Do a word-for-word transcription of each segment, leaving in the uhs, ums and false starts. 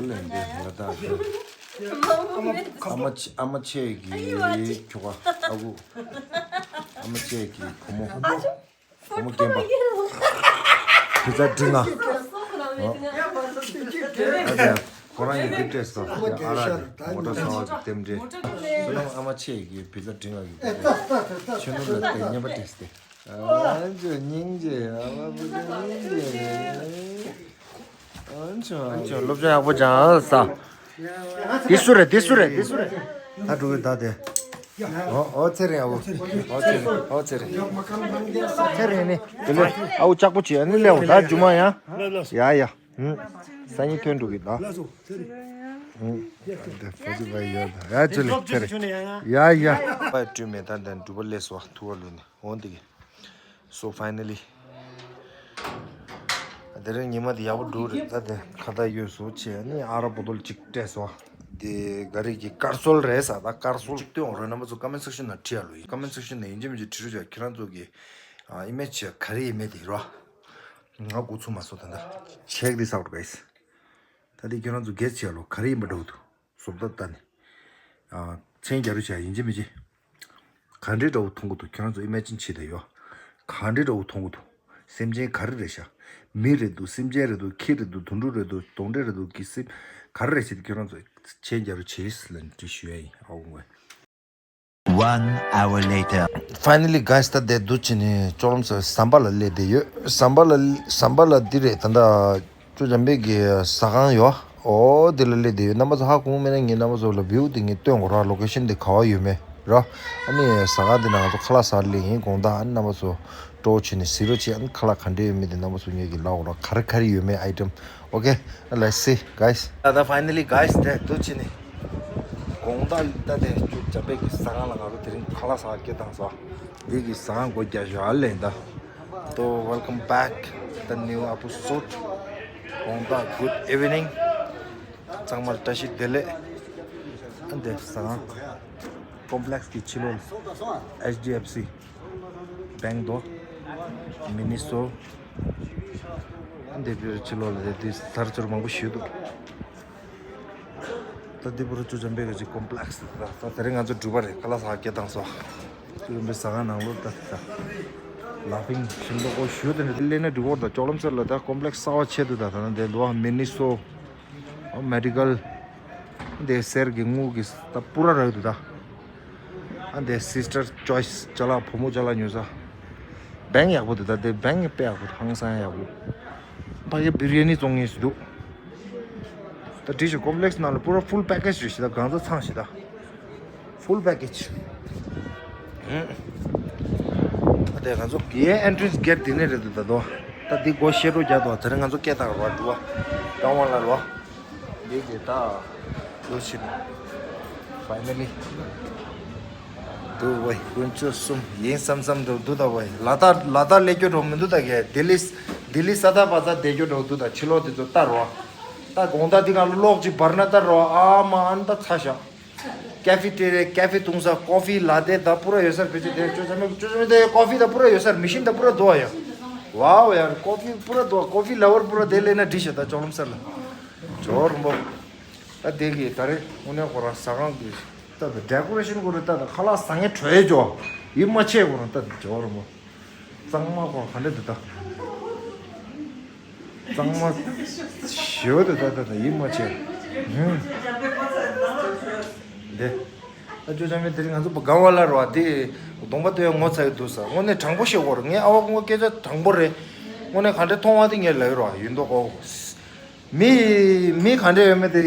ལས་འདི་ལ་དྭགས་ཨ་མ་ཆེ་ཨ་མ་ཆེ་གི་ཁྱོ་ག་ཨ་ཁུ། ཨ་མ་ཆེ་གི་བུ་མོ། བུ་མོ་རྒན་པ། བི་ཛ་འབྲི་ང་། ཨ་ཙི། ཁོ་རང་གིས་འདི་སྤྲད་སོང་། ཨ་རག་གི་མོ་ཊ་གསར་པ་ཅིག་རྟེན་འབྲེལ། བསོད་ནམས་ཨ་མ་ཆེ་གིས་བི་ཛ་འབྲི་ང་གི་ཆོས་ནོར་ལ་བརྟེན་སྙན་པ་སྤྲད་སྟེ། ཨ་ཅོ་སྙིང་རྗེ། ཨ་མ་བུ་ཅོ་སྙིང་རྗེ། ཨ་ཅོ་ཨ་ཅོ་སློབ་སྦྱོང་ཡག་པོ་སྦྱངས་ས། འདི་སུ་རེད། འདི་སུ་རེད། འདི་སུ་རེད། ད་འགྲོ་གི་ད་དེ། ཨོ་ཨོ་ཚེ་རིང་ཨ་བོ། ཨོ་ཚེ་རིང་། ཨོ་ཚེ་རིང་། ཚེ་རིང་ནི། དེ་ལས་ཨ་བོ་ལྕགས་པོ་བྱེད། ཨ་ནི་སླེབས་འོ་ད་རྒྱུ་མ་ཡ། ཡ་ཡ། ཧུམ། སང་ཉིན་ཐོན་འགྲོ་གི་ད། ཧུམ། དེ་ཕོ་ཚི་བ་ཡ་ད་ཡ་ཅི་ལེ་ཚེ་རིང་། ཡ་ཡ། པ་སྤྲོད་མེད་ད་འདན་འགྲུབ་པ་སླེབས་སོ་ཐུ་བ་ལོན་ནི་འོན་དེ་གི། So finally དེ་རིང་ཉི་མ་དེ་ཡག་པོ་འགྲོ་རེད། ད་དེ་ཁ་བརྡ་ཡོད་བཟོ་བྱས་ནི་ཨ་རག་བོ་ཏོལ་གཅིག་སྤྲད་སོང་། དེ་ག་རེ་གི་དཀར་སོལ་རེད་ཟེར། ད་དཀར་སོལ་གཅིག་སྟོན་འོང་རོགས། རྣམ་པ་ཚོ་ཀོ་མེན་སེག་ཤན་ནང་བྲིས་ཡ་ལོ་ཡིན། ཀོ་མེན་སེག་ཤན་ནང་ཡིན་གཅིག་མིན་གཅིག་བྲིས་རོགས་བྱས། ཁྱེད་རང་ཚོ་གི་ཨ་ཨི་མེ་ཇི་ག་རེ་ཡིན་མེད་དེ་རོ། ང་འགོ་ཚུགས་མ་སོང་ད་ལྟ། Check this out, guys. ད་དེ་ཁྱེད་རང་ཚོ་གེ་སི་བྱས་ལོ། ག་རེ་ཡིན་པ་འདྲ་བོ་འདུག་བཟོ་ལྟ་ལྟ་ནི། ཨ། མཚན་རྒྱ་རུ་བྱ་ཡིན་གཅིག་མིན་གཅིག་ག་འདྲའི་འདྲ་བོ་མཐོང་གི་འདུག་ཁྱེད་རང་ཚོ་ཨི་མེ་ཇིན་བྱེད་དེ་ཡོད། ག་འདྲའི་འདྲ་བོ་མཐོང་གི་འདུག་སེམས་ཅན་ག་རེ་རེད་ཤག་མི་རེད་འདུག་སེམས་ཅན་རེད་འདུག་ཁྱི་རེད་འདུག་དུད་འགྲོ་རེད་འདུག་གདོན་འདྲེ་རེད་འདུག་གི་སེམས་ག་རེ་རེད་ཟེར་ཏེ་ཁྱེད་རང་ཚོ་མཚན་རྒྱ་རུ་བྱེད་ཟེར་ལབ་ནས་འདྲི་ཞུ་ཡ་ཡིན། ཨ་འོ་ངོས། One hour later. Finally, guys, ད་དེ་འདུག་བྱས་ནས་ཅོག་ལམ་སེ་ཟམ་པ་ལ་སླེབས་བསྡད་ཡོད། ཟམ་པ་ལ་ཟམ་པ་ལ་འདི་རེད། ད་ལྟ་ཅོ་འཇམ་དཔལ་གྱི་ཟ་ཁང་ཡོད། ཨོ་དེ་ལ་སླེབས་བསྡད་ཡོད། རྣམ་པ་ཚོ་ཧ་གོ་མེད་ན་ངས་རྣམ་པ་ཚོ་ལ་བིའུ་དེ་ངས་སྟོན་དགོས་ར། ལོ་ཀེ་ཤན་དེ་ག་བ་ཡོད་མེད་ར། ཨ་ནི་ཟ་ཁང་དེ་ན་ང་ཚོ་ཁ་ལག་ཟ་སླེབས་ཡིན། དགོང་དག་ཨ་ནི་རྣམ་པ་ཚོ་སྤྲོ་བོ་བྱས་ནས་གཟིགས་རོགས་བྱེད། ཨ་ནི་ཁ་ལག་ག་འདྲ་ཡོད་མེད་དེ་རྣམ་པ་ཚོ་ངས་ཀྱི་ལབ་དགོས་ར། ག་རེ་ག་རེ་ཡོད་མེད་ཨའི་ཊེམ། Okay, let's see, guys. ད་ད་finally, guys, དེ་འདུག་བྱས་ནས་དགོང་དག་ད་དེ་ཅོ་འཇམ་དཔལ་གྱི་ཟ་ཁང་ལ་ང་ཚོ་དེ་རིང་ཁ་ལག་ཟ་སྐད་བཏང་སོང་། འདི་གི་ཟ་ཁང་སྒོ་རྒྱག་ཞོར་ཨ་ལེ་ད། So, welcome back the new episode. དགོང་དག་good evening. ཚང་མར་བཀྲ་ཤིས་བདེ་ལེགས། ཨ་འདི་ཟ་ཁང་ཀོམ་པི་ལེགས་སི་གི་ཕྱི་ལོགས་ལ་ཨེཆ་ཌི་ཨེཕ་སི་བེང་དོ། མི་ནི་སོ། ཨ་འདི་བོད་ཕྱི་ལོགས་ལ་དེ་དུས་ཟ་ཁང་མང་པོ་ཞིག་འདུག་ད་འདི་བོ་རུ་ཅོ་འཇམ་དཔལ་གྱི་ཅིག་ཀོམ་པི་ལེགས་སི་ད། ད་དེ་རིང་ང་ཚོ་འགྲུལ་པ་རེད། ཁ་ལག་ཟ་སྐད་བཏང་སོང་། ཅོ་འཇམ་དཔལ་ཟ་ཁང་ནང་ལོགས་ད་ད། ལ་ཕིང་ཤིང་ཏོག་ཀོ་ཞུ་དེ་འདྲ་སླེབས་ན་འགྲིག་གོ། ད་ཅོག་ལམ་སེ་ལ་ད་ཀོམ་པི་ལེགས་སི་གསར་པ་ཆེ་འདུག་ད་ད་ད་འདི་ལོ་མི་ནི་སོ། ཨོ་མེ་ཌི་ཀལ། འདི་གསེར་གྱི་དངུལ་གྱི་ད་པུ་ར་རག་འདུག་ད། ཨ་འདི་སིས་ཊར་ཅོའི་སི་ཅ་ལག་བུ་མོ་ཅ་ལག་ཉོ་ས། བེང་ཡག་པོ་འདུག་ད་འདི་བེང་དཔེ་ཡག་པོ་འདུག་ཧང་སང་ཡག་པོ། ཕ་གི་བི་རི་ཡ་ནི་བཙོང་མཁན་ཞིག་འདུག་ད་འགྲིག་ཤག་ཀོམ་པི་ལེགས་སི་ནང་ལ་པུ་ར་ཕུལ་པེ་ཀེ་ཇི་རེད་ཤག་ད་གང་ཚ་ཚང་ཞིག་ད། Full package. ཨ་དེ་ང་ཚོ་ངའི་ཨེན་ཊི་རེན་སི་གེ་ཊི་དེ་ནས་རེད་འདུག་ད་དོ། ད་འདི་སྒོ་ཕྱེ་འགྲོ་རྒྱག་དོ། དེ་རིང་ང་ཚོ་སྐད་བཏང་རོགས་འགྲོ་བ། ཀྲང་ཝང་ལ་རོ། འདི་གི་ད་ལོ་ཕྱིན། Finally. འདུག་བས་དཀོན་མཆོག་གསུམ་ཡིན་བསམ་བསམ་འདུག་འདུག་ད་བས་ལ་དྭགས་ལ་དྭགས་སླེབས་རྒྱུ་འགྲོ་མི་འདུག་ད་གས་ལྡི་ལི་ལྡི་ལི་ས་ད་པ་ས་བསྡད་རྒྱུ་འགྲོ་འདུག་ད་ཕྱི་ལོགས་དེ་ཚོ་ལྟ་རོགས། ད་དགོང་དག་འདི་ག་ལ་གློག་ཅིག་འབར་ན་ལྟ་རོགས། ཨ་མ་ཨ་ནི་ད་ཚ་ཤག་ཀ་ཧྥི་ཏེ་རེ་ཀ་ཧྥི་བཏུང་ས་ཀོ་ཧྥི་ལ་ཏེ་ད་པུ་ར་ཡོད་སར་བེད་སྤྱོད་དེ་ཅོ་ཅ་མེ་ཅོ་ཅ་མེ་དེ་ཀོ་ཧྥི་ད་པུ་ར་ཡོད་སར་མི་ཤིན་ད་པུ་ར་དོ་ཡ། ཝའོ་ཡ་ཀོ་ཧྥི་པུ་ར་དོ། ཀོ་ཧྥི་ལ་ཝར་པུ་ར་དེ་ལས་ན་འགྲིག་ཤག་ད་ཅོག་ལམ་སེ་ལ། ཇོ་རུམ་པོ། ད་དེ་གི་ད་རེ་དངོས་གནས་ཁོ་ར་ཟ་ཁང་གི་ད་ད་ཌེ་ཀོ་རེ་ཤན་ཁོ་ར་ད་ད་ཁ་ལག་ཟ་ངེ་བྲོས་ཇོ། ཡིད་མ་ཆེས་ཁོ་ར་ད་ཇོ་རུམ་པོ། གཙང་མ་ཁོ་ག་འདྲ་འདུག་ད། གཙང་མ་ཞེ་པོ་འདུག་ད་ད་ད་ཡིད་མ་ཆེས། ཧུམ། འདི། ད་ཅོ་ཅང་མེད་དེ་རིང་ང་ཚོ་སྒང་བ་ལ་རོ་དེ་གདོང་པ་ལྟོས་ཡ་ངོ་ཚ་གི་འདུག་ས། དངོས་གནས་དྲང་པོ་བཤད་དགོས་རེད། ངའི་ཨ་བ་ཀུན་དགའ་སྐད་ཆ་དྲང་པོ་རེད། དངོས་གནས་ག་འདྲ་མཐོང་བ་དེ་ངས་ལབ་ཡོད་རོ་ཡིན་མདོག་གོ། མི་མི་ག་འདྲ་ཡོད་མེད་དེ།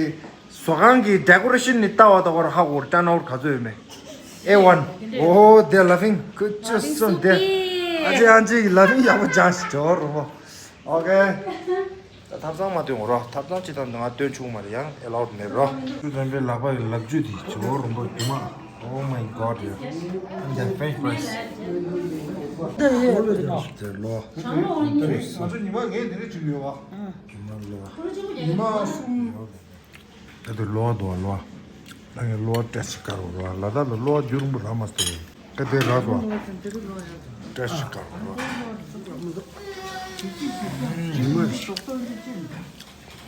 ཟ་ཁང་གི་ཌེ་ཀོ་རེ་ཤན་ནི་ལྟ་བ་ལྟ་བར་ཧ་གོ་ར། ཊརན་ཨའུཊ་ག་ཚོད་ཡོད་མེད། ཨེ་ཝན། ཨོ་དེ་ལ་ཕིང་ཁུ་ཅི་སོན་དེ། ཨ་ཅེ་ཨ་ཅེ་ལ་ཕིང་ཡག་པོ་ཅང་ཞིག་ཇོ་རུམ་པོ། ཨོ་ཁེ། ད་ཐབ་ཚང་མ་སྟོན་དགོས་རོ། ཐབ་ཚང་ཅི་དང་ང་སྟོན་ཆུག་མ་རེད། ཡང་ཨེ་ལའུཌ་མེད་རོ། ཁྱོད་ཚང་པའི་ལག་པ་ཡི་ལག་འཇུ་དེ་ཇོ་རུམ་པོ་རྒྱུ་མ། Oh my God, yeah. And the French fries. དེ་ལོ། དེ་ལོ། ང་ཚོ་ཉི་མ་ངས་འདི་འདྲ་བྱུག་ཡོད་བ། རྒྱུ་མ་ལོ། ཉི་མ་གསུམ། ད་དེ་ལོ་དོ་ལོ། ད་ངས་ལོ་ཊེ་སི་ཊི་དཀར་བོ་ལོ། ལ་དྭགས་ལ་ལོ་རྒྱུ་རུང་པོ་ར་མ་སྟེ། ད་དེ་ར་དོ། ཊེ་སི་ཊི་དཀར་བོ་ལོ།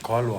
ག་ལོ།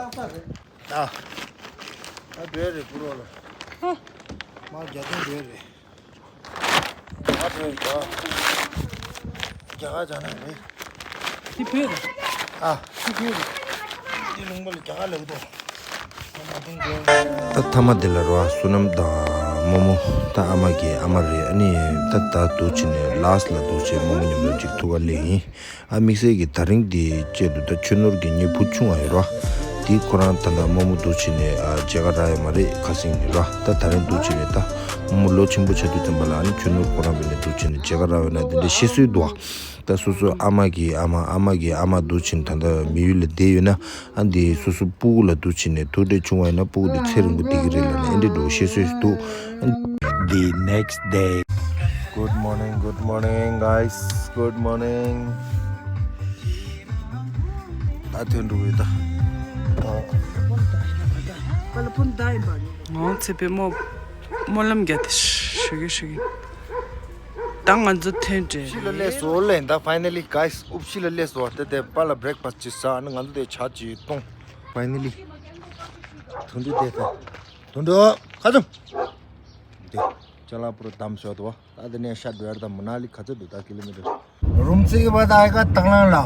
ཏག་ཏག་རེད། ད། ད་བྲོས་རེད་ཕུ་རོ་ལ། ཧ། མ་རྒྱ་ཐོན་བྲོས་རེད། ང་བྲོས་རེད་ད། རྒྱ་གར་ཇ་ནག་རེད། འདི་བོད་རེད། ཨ། འདི་བོད་རེད། འདི་ལུང་པ་ལ་རྒྱ་གར་ལབ་འདུག་ད་མཐའ་མ་དེ་ལ་རོ་བསོད་ནམས་དང་རྨོ་མོ། ད་ཨ་མ་གི་ཨ་མ་རེད། ཨ་ནི་ད་ད་འདུག་བྱས་ནས་ལཱསི་ལ་འདུག་བྱས་རྨོ་མོ་མཉམ་དུ་ཅིག་ཐུག་ག་སླེབས་ཡིན། ཨ་དམིགས་བསལ་གྱི་ད་རིང་འདི་བཅས་འདུག་ད་ཆོས་ནོར་གྱི་ངའི་བུ་ཆུང་བ་ཡོད་རོ། དེ་ཁོ་རང་ད་ལྟ་རྨོ་མོ་འདུག་བྱས་ནས་ཨ་མཇལ་ཁ་རག་ཡོད་མ་རེད་ཁ་སང་ནས་རོ། ད་ད་རིང་འདུག་བྱས་ནས་ད་རྨོ་མོ་ལོ་ཆེན་པོ་ཆགས་དུས་ཙམ་པ་ལ་ཨ་ནི་ཆོས་ནོར་ཁོ་རང་བས་ནས་འདུག་བྱས་ནས་མཇལ་ཁ་རག་ཡོད་ན་དེ་འདྲ་བཤད་སྲོལ་འདུག་ད་སོ་སོ་ཨ་མ་གི་ཨ་མ་ཨ་མ་གི་ཨ་མ་འདུག་བྱས་ནས་ད་ལྟ་མི་ཡུལ་ལ་བསྡད་ཡོད་ན། ཨ་འདི་སོ་སོ་སྤུ་གུ་ལ་འདུག་བྱས་ནས་ཐུག་འཕྲད་བྱུང་བ་ཡིན་ན་སྤུ་གུ་འདི་ཚེ་རིང་པོ་བསྡད་ཀྱི་རེད་ལབ་ནས་ཨེ་འདྲ་འདྲ་བོ་བཤད་སྲོལ་ཞིག་འདུག The next day. Good morning, good morning, guys. Good morning. ད་ཐོན་འགྲོ་གི་ད། ང་ཚེ་པའི་རྨོ་རྨོ་ལམ་བརྒྱབ་སྟེ་ཞུ་གི་ཞུ་གི་ད་ང་ཚོ་ཐོན་འདྲེ། ཕྱི་ལ་སླེབས་སོང་ལེ་ད། Finally, guys. ཨུབ་ཕྱི་ལ་སླེབས་སོང་། དེ་དེ་པཱ་ལགས་བྷི་རེག་ཕ་སི་ཅིག་ཟ། ཨ་ནི་ང་ཚོ་དེ་ཇ་ཅིག་བཏུང་། Finally. དུང་འདྲི་དེ་ད། དུང་འདྲི་ཁ་ཚུམ། དེ། ཅ་ལག་པུ་ར་བསྡམས་ཤོག་དོ། ད་དེ་ནས་ཤ་འགྲོ་ཡར་དང་མ་ན་ལི་ག་ཚོད་འདུག་ད་ཀི་ལོ་མི་ཊར། रूम से के बाद आएगा तंगलांगला।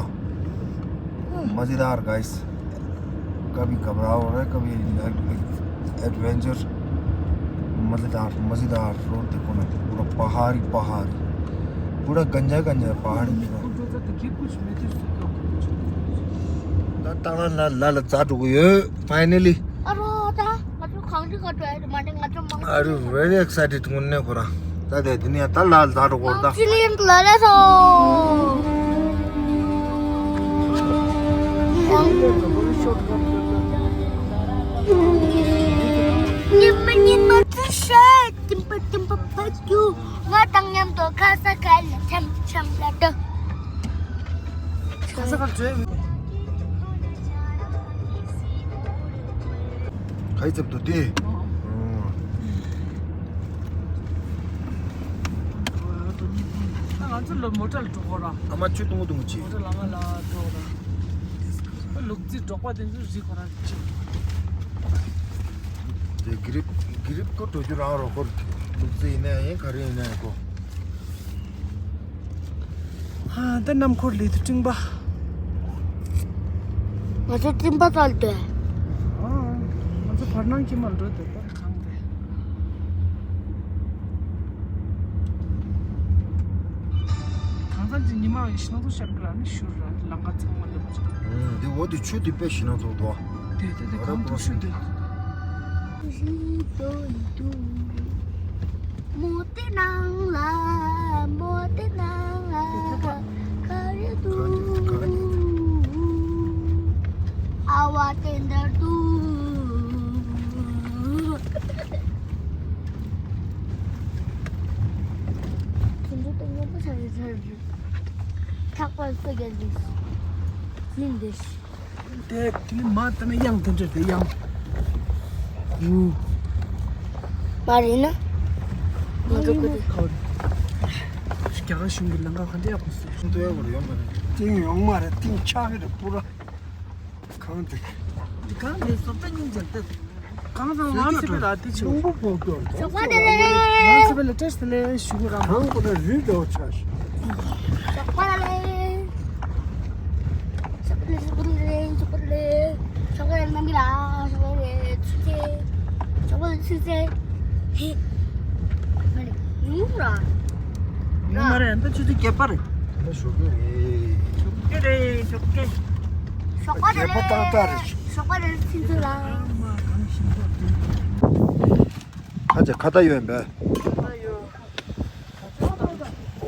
मज़ेदार गाइस। कभी घबराव हो रहा है, कभी एडवेंचर। मज़ेदार, मज़ेदार रोड देखो ना, पूरा पहाड़ी, पहाड़ी, पूरा गंजा, गंजा पहाड़ी। ད་ལ་ལ་ལ་ལ་ཛ་འགྲོ་གི་ཡོད། Finally. ཨ་རོ་ད་ང་ཚོ་གངས་རི་ཁ་འགྲོ་ཡ་རེད་མ་ནི་ང་ཚོ་མང་པོ། Are you very excited? དངོས་གནས་ཁོ་རང་ད་དེ་དེ་ནས་ད་ལ་ཛ་འགྲོ་གོ་ད། ཅི་ལིན་ལ་ལ་སོ། ཉི་མ་ཉི་མ་ཚེ་ཤ་ཏིམ་པ་ཏིམ་པ་ཕ་ཀྱུ། ང་དང་མཉམ་དུ་ཁ་ས་ཁ་ལ་འཆམ་འཆམ་ལ་འགྲོ། ཁ་ས་ཁ་ལ་འགྲོ། ག་ཡི་ཚབ་ཏུ་དེ། ང་ཚོ་ལོ་མོ་ཊ་ལ་འགྲོ་གོ་ར། ཨ་མ་ཆུ་ཏུང་ཏུང་ཅི། མོ་ཊ་ལ་ང་ལ་འགྲོ་གོ་ར། ལུག་རྫི་འབྲོག་པ་དེ་ཚོ་རི་ཁོ་རང་གཅིག་དེ་གི་རིབ་གི་རིབ་ཀོ་འགྲོ་རྒྱུ་རང་རོགས་ཁོ། ལུག་རྫི་ཡིན་ནའི་ཡིན། ག་རེ་ཡིན་ནའི་ཡིན་ཁོ། ཨ། ད་གནམ་འཁོར་ལས་དུ་སྤྲིན་པ། ང་ཚོ་སྤྲིན་པ་བཏང་སྟེ། ཨ། ང་ཚོ་བར་སྣང་ཁྱིམ་མ་འགྲོ་དེ་ལྟར་གང་དེ། གང་ཙམ་གྱི་ཉི་མ་ཡི་ཤིང་ཏོག་ཤར་གི་ར་ནི་ཤུར་ར་ལམ་ཁ་ཚང་མ་ལབ་ཅིག་འདི་འོ་དེ་ཆུ་དེ་དཔེ་ཞིག་ན་ཚོགས་འདུག་དེ་དེ་དེ་གང་དུ་ཤུ་དེ། མོ་དེ་ནང་ལ་མོ་དེ་ནང་ལ་ག་རེ་འདུག་ཨ་བ་དེ་འདར་འདུག་ཁྱེད་ཚོ་ཏོག་ངོ་པོ་ཆགས་ཡོད་ཚར་རེད། ཐག་པ་སུ་རྒྱལ་འདུག་ཡིན་འདུག་དེ་དེ་ནི་མ་ལྟ་ན་གཡང་དེ་འདྲ་དེ་གཡང་། ཨུ། མ་རེད་ན། ང་ཚོ་ཀུ་དེ། རྒྱ་གར་གཞུང་གི་ལམ་ཁ་ག་འདྲ་ཡག་པོ་བཟོས། ཏོ་ཡག་པོ་རེད་ཡོང་མ་རེད། ཏིང་ཡོང་མ་རེད། ཏིང་ཆག་གི་རེད་པུ་ར། གང་དེ། འདི་གང་དེ་བཟོ་ལྟ་སྙིང་རྗེ་ལྟ། གང་ཚང་ལམ་སེ་པེ་ར་དེ་ཆུ། ཞོགས་པ་དེ་ལས། ལམ་སེ་པེ་ལ་ཏྲེས་དེ་ལས་ཞུ་གི་རང་། གང་གོ་ན་རི་འདྲ་བོ་ཆགས་ཤག་ཞོགས་པ་དེ་ལས། ཞོགས་པ་དེ་ལས་ཞོགས་པ་དེ་ལས་ཞོགས་པ་དེ་ལས་ཞོགས་པ་དེ་ལས་ནམ་ཡིན་ལ་ཞོགས་པ་དེ་ལས་ཚུ་ཚེ། ཞོགས་པ་དེ་ཚུ་ཚེ། ཧེ། མ་རེད་ཡུ་ར། ཡུ་མ་རེད། ཨ་ད་ཆུ་ཚོད་བརྒྱད་པ་རེད། ད་ཞོགས་ཀས་རེད། ཞོགས་ཀས་རེད་ཞོགས་ཀས། ཞོགས་པ་དེ་ལས། བརྒྱད་པ་ཏག་ཏག་རེད། ཞོགས་པ་དེ་ལས་ཚུན་ཚོད་ལ། ཁ་ཅིག་ཁ་ད་ཡོད་པས།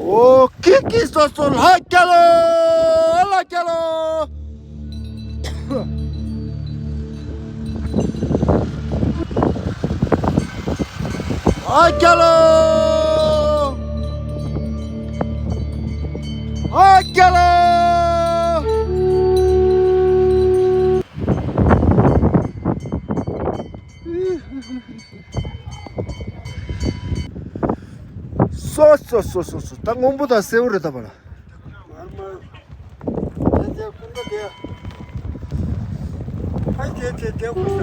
ཨོ་ཀི་ཀི་སོ་སོ་ལྷ་རྒྱལ་ལོ། ལྷ་རྒྱལ་ལོ། ལྷ་རྒྱལ་ལོ། ལྷ་རྒྱལ་ལོ། སོ་སོ་སོ་སོ་སོ། ད་སྔོན་པོ་དང་སེར་པོ་རེད་ད་པ་ལ། དེ་དེ་ཀུན་ད་དེ། ཨ་དེ་དེ་དེ་ཀུན་ད།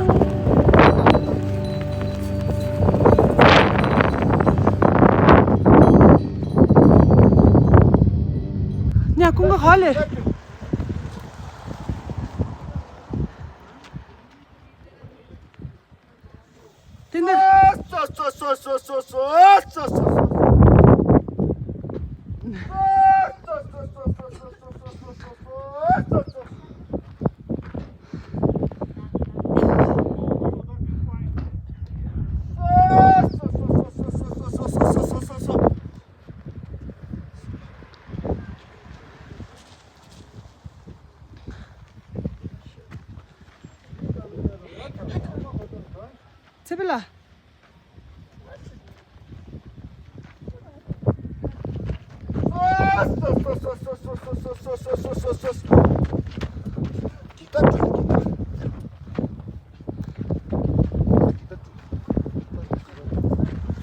ཉ་ཀུན་ག་ཧ་ལེ། དེ་འདྲ། ཚེ་འཕེལ་ལགས།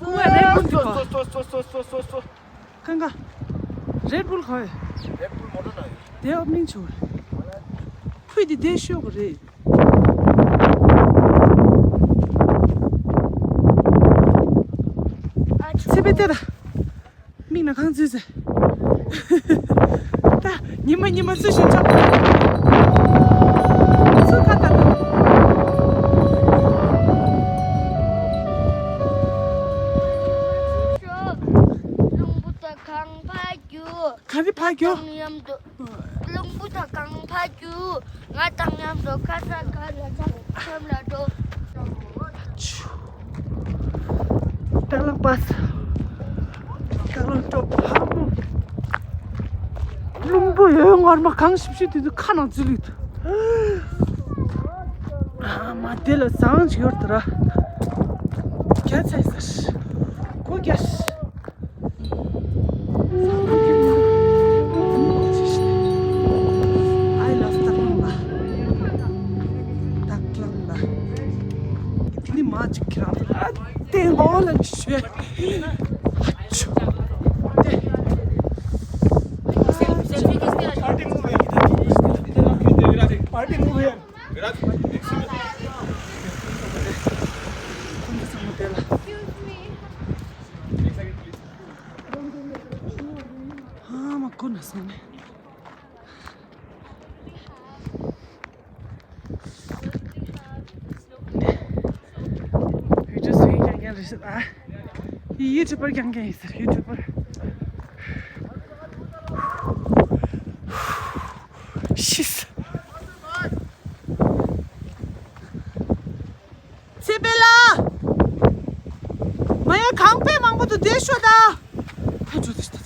ཁོང་ལ་རེད་པུལ་འདུག་ག་གང་ག་རེད་པུལ་ག་ཡོད། རེད་པུལ་མོ་ཊ་ན་ཡོད། དེ་ཨོ་པ་ནིང་བྱུང་། ཁོས་འདི་དེ་ཤོད་གི་རེད། ཚེ་འཕེལ་ལྟ་ད། མིག་ནང་གང་འཛུལ་ཟེར། ད་ཉི་མ་ཉི་མ་ཚུལ་བཞིན་ཆགས། ཚུལ་ཁ་ལྟ་ད། རླུང་བུ་དང་གང་ཕར་རྒྱུག་ག་རེ་ཕར་རྒྱུག་ང་དང་མཉམ་དུ། རླུང་བུ་དང་གང་ཕར་རྒྱུག་ང་དང་མཉམ་དུ་ཁ་ས་ཁ་ལ་ཆ་ཁྱམས་ལ་འགྲོ། སྟག་ལང་པ་ས། སྟག་ལང་ཀྲོ་ཕག་མོ། རླུང་བུ་ཡོད་ངར་མ་གང་ཞིབ་ཞིབ་དུས་དུས་ཁ་ནང་འཛུལ་ལུས་དུ། ཨ་མ་དེ་ལ་ཟངས་ཅིག་ཡོད་དུ་ར། རྒྱ་ཚ་ས། གོ་རྒྱ་ཤི། I love སྟག་ལང་པ། སྟག་ལང་པ། དེ་ནི་མ་ཅིག་ཁྱེད་རང་ཚོ་ཨ་ཏེ་འོ་ལ་ཅི་ཞུ། ཨ་ཆུ། ཏེ། Party move hai. Party move hai. ཀུན་ན་སོང་ནས། བི་ཌིའོ་སུ་ཡིན་ཀྱང་ཀྱང་རེད་ཤག་ཨ། ཡུ་ཊུབ་པར་ཀྱང་ཀྱང་ཡིན་ཟེར་ཡུ་ཊུབ་པར། ཤིས། ཚེ་འཕེལ་ལགས། མ་ཡ་གང་པའི་མང་པོ་འདུག་བསྡད་ཤོག་ད། ཕར་འགྲོ་དེ་ཤོག་